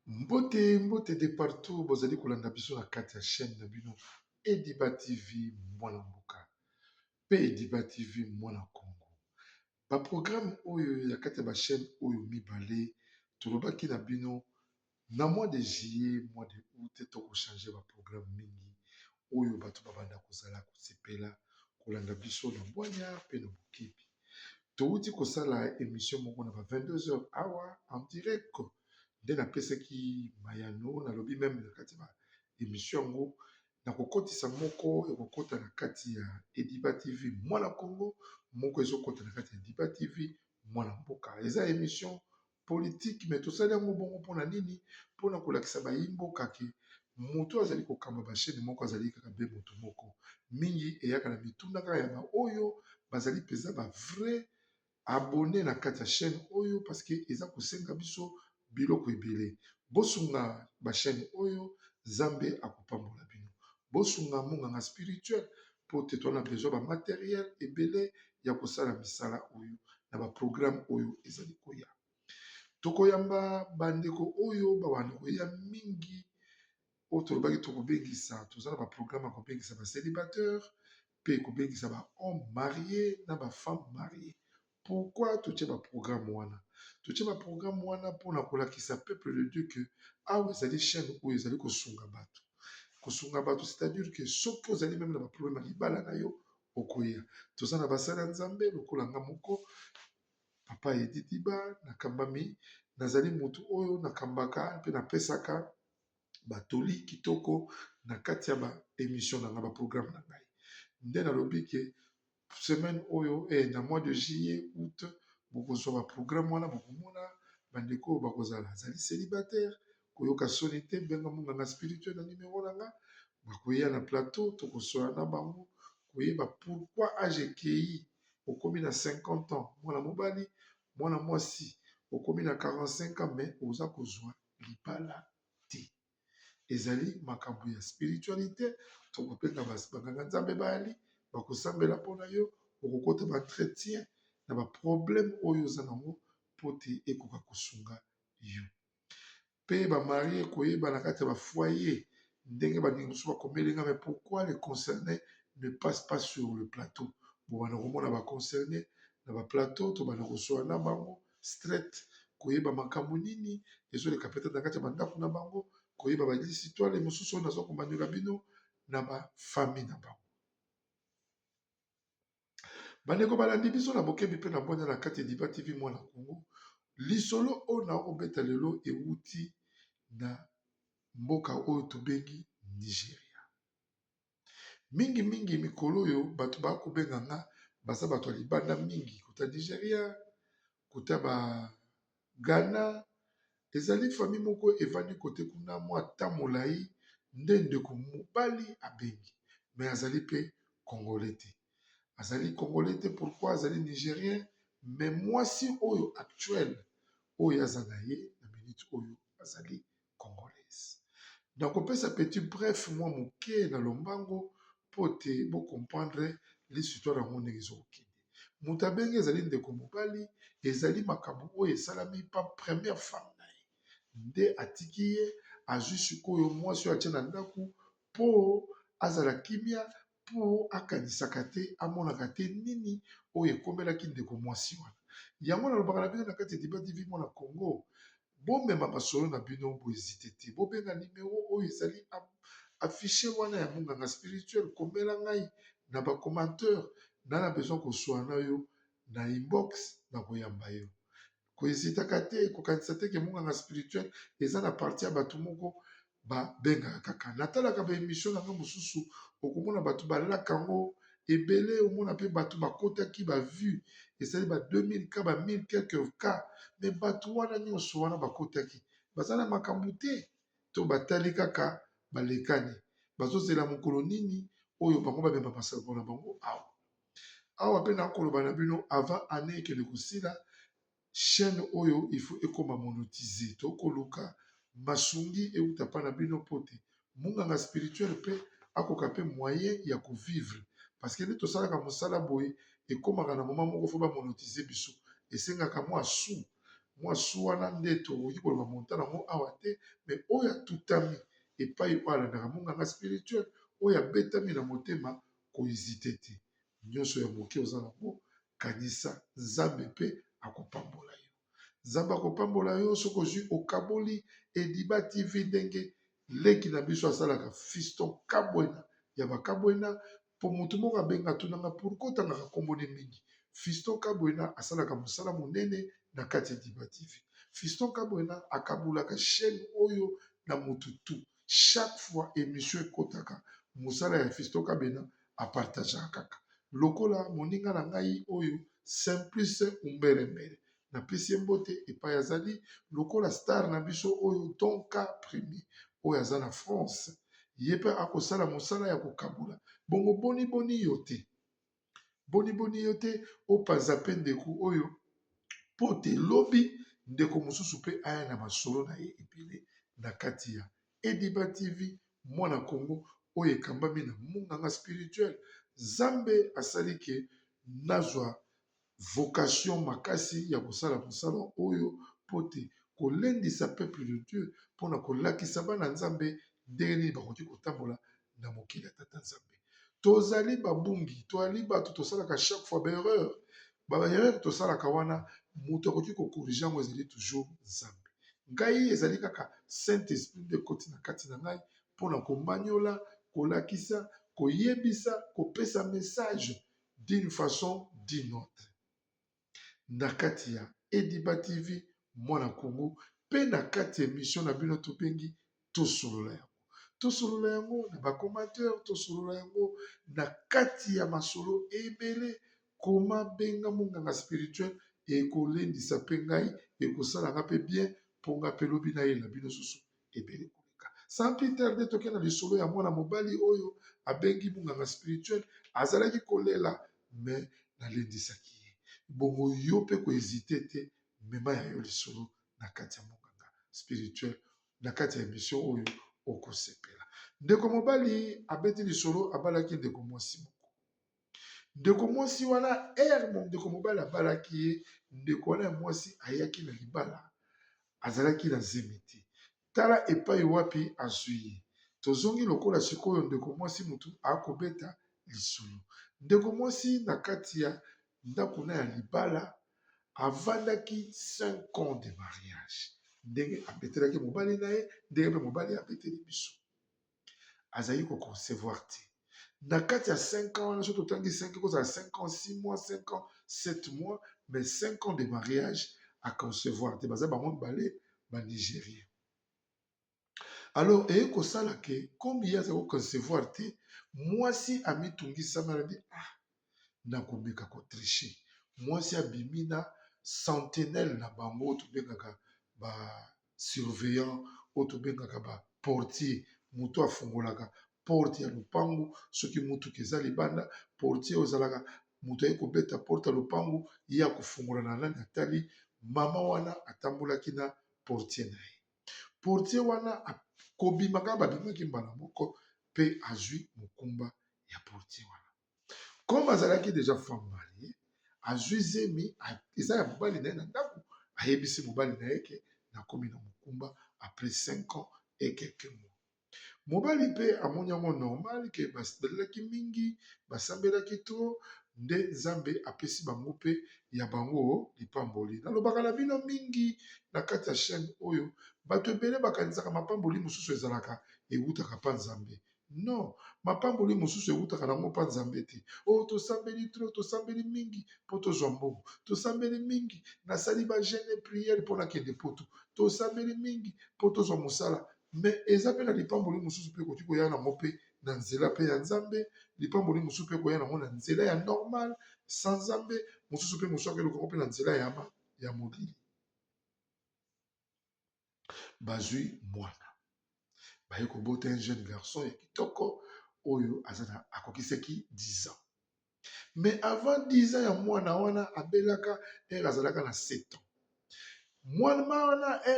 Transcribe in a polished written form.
Mbote mbote de partout bozali kolanda biso na kati ya chaîne na bino Ediba TV mwana mboka pe Ediba TV mwana Congo. Ba programme oyo ya kati ya ba chaîne oyo mibale tolobaki na bino na mois de juillet, mois de août toko changer ba programme mingi oyo bato babanda kozala kosepela kolanda biso na bwanya pe na bokebi. Towuti kosala emission moko na ba 22h awa en direct nde napesaki mayano nalobi meme na kati ya ba emission yango nakokotisa moko ekokota na kati ya Ediba TV mwana Congo moko ezokota na kati ya Ediba TV mwana mboka. Eza emission politique mais tosali yango bongo mpona nini? Mpona kolakisa bayi mboka ke moto azali kokamba ba chaîne moko azali kaka be moto moko. Mingi eyaka na mituna kaka ya ba oyo bazali mpenza ba vrai abonne na kati ya chaîne oyo parce que eza kosenga biso biloko ebele. Bosunga ba chaîne oyo, Nzambe akopambola bino. Bosunga monganga spirituel po te toza na besoin ba materiel ebele ya kosala misala oyo na ba programme oyo ezali koya. Tokoyamba bandeko oyo babanda koya mingi oyo tolobaki tokobengisa, toza na ba programme ya kobengisa ba célibataire pe kobengisa ba homme marié na ba femme mariée. Pourquoi totie ba programme wana? Totie ba programme wana mpona kolakisa peuple de Dieu que awa ezali chaîne oyo ezali kosunga bato. Kosunga bato, c'est-à-dire que soki ozali meme na ba problème ya libala na yo okoya. Toza na basali ya Nzambe lokola nga moko papa Edi Diba, nakambami, nazali motu oyo nakambaka mpe napesaka batoli kitoko na kati ya ba émission na nga, ba programme na ngai. Nde nalobi ke semaine oyo na mois de juillet août bokozwa ba programme wana, bokomona bandeko oyo bakozala. Azali célibataire, koyoka soni te, benga monganga spirituel na numero na nga, bakoya na plateau tokosola na bango koyeba pourquoi âge ekei okomi na 50 ans mwana mobali, mwana mwasi okomi na 45 ans mais oza kozwa libala te. Ezali makambo ya spiritualité, tokobenga banganga Nzambe bayali bakosambela mpona yo, okokota ba entretien na ba problème oyo oza nango po te ekoka kosunga yo. Pe ba marie koyeba na kati ya ba foyer ndenge baningi mosusu bakomeli nga mais pourquoi les concernés ne passent pas sur le plateau? Bobanda komona ba concernés na ba plateau, tobanda kosola na bango straight, koyeba makambo nini ezoleka peut-être na kati ya bandako na bango, koyeba ba histoire mosusu oyo naza komaniola bino na ba famille na bango. Bandeko balandi biso na bokebi mpe na bwanya na kati ya Ediba TV mwana Congo, lisolo oyo nakobeta lelo ewuti na mboka oyo tobengi Nigeria. Mingi mingi mikolo oyo bato bakobenga nga baza bato ya libanda mingi kota Nigeria, kota ba Ghana. Ezali famille moko evandi kote kuna mwa temps molai nde ndeko mobali abengi mais azali pe congolais te. Azali congolais te pourquoi? Azali nigérien mais mwasi oyo actuel oyo aza na ye na minute oyo azali congolaise. Nakopesa petit bref mwa moke na lombango po te bo comprendre l'histoire yango ndenge ezokokende. Moto abengi ezali ndeko mobali, ezali makambo oyo esalami pa première femme na ye nde atiki ye, azwi sikoyo mwasi oyo atie na ndako po azala kimia, po akanisaka te, amonaka te nini oyo ekomelaki ndeko mwasi wana. Yango nalobaka na bino na kati ya Ediba TV mwana Congo, bomema masolo na bino, bohésite te, bobenga numero oyo ezali affiché wana ya monganga spirituel, komela ngai na ba commentaire, na na besoin koswana na yo na inbox, na koyamba yo. Kohésitaka te, kokanisa te ke monganga spirituel eza na partie ya bato moko babengaka kaka. Natalaka ba émission na nga mosusu, okomona bato balaka yango ebele, omona pe bato bakotaki ba vue ezali ba 2000 ka ba 1000 quelques ka, mais bato wana nyonso wana bakotaki baza na makambo te, to batali kaka balekani, bazozela mokolo nini oyo bango bamema masako na bango awa. Awa pe nakoloba na bino avant année ekende kosila, chaîne oyo il faut ekoma monétiser. Tokoluka masungi euta pa na bino po te monganga spirituel pe akoka pe moyen ya kovivre, parce que nde tosalaka mosala boye ekomaka na moment moko fo bamonétiser biso, esengaka mwa sou. Mwa su wana nde tokoki koloba montant yango awa te, mais oyo atutami epai oyo alandaka monganga spirituel, oyo abetami na motema, kohésiter te. Nyonso ya moke oza nango, kanisa Nzambe mpe akopambola yo. Nzambe akopambola yo soki ozwi, okaboli Ediba TV, ndenge leki na biso asalaka, Fiston Kabwena ya Bakabwena. Mpo motu moko abenga, tunanga pourquoi otangaka nkomboni mingi. Fiston Kabwena asalaka mosala monene na kati ya Ediba TV. Fiston Kabwena akabulaka chaîne oyo na motu tu. Chaque fois émission ekotaka, mosala ya Fiston Kabwena, apartageaka kaka. Lokola moninga na ngai oyo Simplice Umberembere, napesi ye mbote epai azali. Lokola star na biso oyo Donka Premier, oyo aza na France, ye mpe akosala mosala ya kokabula. Bongo boni boni yo te, boni boni yo te, opanza mpe ndeko oyo, mpo te lobi ndeko mosusu mpe aya na masolo na ye ebele na kati ya Ediba TV Mwana Kongo, oyo ekambami na monganga spirituel. Nzambe asali ke nazwa vocation makasi ya kosala mosala oyo, mpo te kolendisa peuple de Dieu, mpona kolakisa bana Nzambe ndenge nini bakoki kotambola na mokili ya Tata Nzambe. Tozali babungi, toali bato, tosalaka chaque fois baerreur. Baerreur tosalaka wana, moto akoki kocorriger yango ezali toujours Nzambe. Ngai ezali kaka Saint Esprit nde ekoti na kati na ngai mpona komaniola, kolakisa, koyebisa, kopesa message d'une façon d'une autre na kati ya Ediba TV Mwana Kongo, mpe na kati ya émission na bino tobengi Tosolola Yango. Tosolola yango na bacommentaire, tosolola yango na kati ya masolo ebele. Koma, benga monganga spirituel, ekolendisa mpe ngai, ekosalanga mpe bien, mpo nga mpe lobi nayela bino susu ebele koleka. Sans plus tarder, toke na lisolo ya mwana mobali oyo abengi monganga spirituel. Azalaki kolela, mais nalendisaki ye. Bongo yo mpe kohésiter te, mema ya yo lisolo na kati ya monganga spirituel, na kati ya émission oyo okosepela. Ndeko mobali abeti lisolo, abalaki ndeko mwasi moko. Ndeko mwasi wana, ere ndeko mobali abalaki ye, ndeko wana ya mwasi ayaki na libala, azalaki na zemi te. Tala epai wapi azwi ye. Tozongi lokola sikoyo ndeko mwasi motu akobeta lisolo. Ndeko mwasi na kati ya ndako na ya libala avandaki 5 ans de mariage. Ndenge abetelaki mobali na ye, ndenge mpe mobali abeteli biso, azali koconcevoir te na kati ya 5 ans wana. So totangi 5, kozala 5 ans 6 mois, 5 ans 7 mois, mais 5 ans de mariage aconcevoir te. Baza bango mibale banigérien. Alors eye kosala ke comme ye azali koconcevoir te, mwasi amitungisami, alobi: "Ah, nakomeka kotricher." Mwasi abimi na sentinelle na bango, oyo tobengaka basurveillant, oyo tobengaka baportier, moto afungolaka porte ya lopangu soki mutuka eza libanda. Portier oyo ezalaka moto aye kobeta porte ya lopangu, ye akofungola na nani. Atali mama wana atambolaki na portier na ye. Portier wana kobima kaka, babimaki mbala moko mpe azwi mokumba ya portier wana. Comme azalaki déjà femme mariée, azwi zemi eza ya mobali na ye na ndako. Ayebisi mobali na ye ke nakomi na mokumba après 5 ans et quelques mois. Mobali mpe amoni yango normal ke balelaki mingi, basambelaki trop, nde Nzambe apesi bango mpe ya bango lipamboli. Nalobaka na bino mingi na kati ya chaîne oyo, bato ebele bakanisaka mapamboli mosusu ezalaka ewutaka mpa Nzambe. Non, mapamboli mosusu ewutaka nango mpa Nzambe te. Oyo tosambeli trop, tosambeli mingi mpo tozwa mbongo, tosambeli mingi, nasali bajeûne, prière mpo nakende poto, tosambeli mingi mpo tozwa mosala. Mais eza mpe na lipamboli mosusu mpe ekoki koya nango mpe na nzela mpe ya Nzambe. Lipamboli mosusu mpe koya nango na nzela ya normal sans Nzambe. Mosusu mpe, mosusu akeluka yango mpe na nzela ya molili. Bazwi mwana, baye kobota un jeune garçon ya kitoko oyo aza na akokisaki 10 ans. Mais avant 10 ans ya mwana wana, abelaka ere azalaka na 7 ans. Mwana wana ere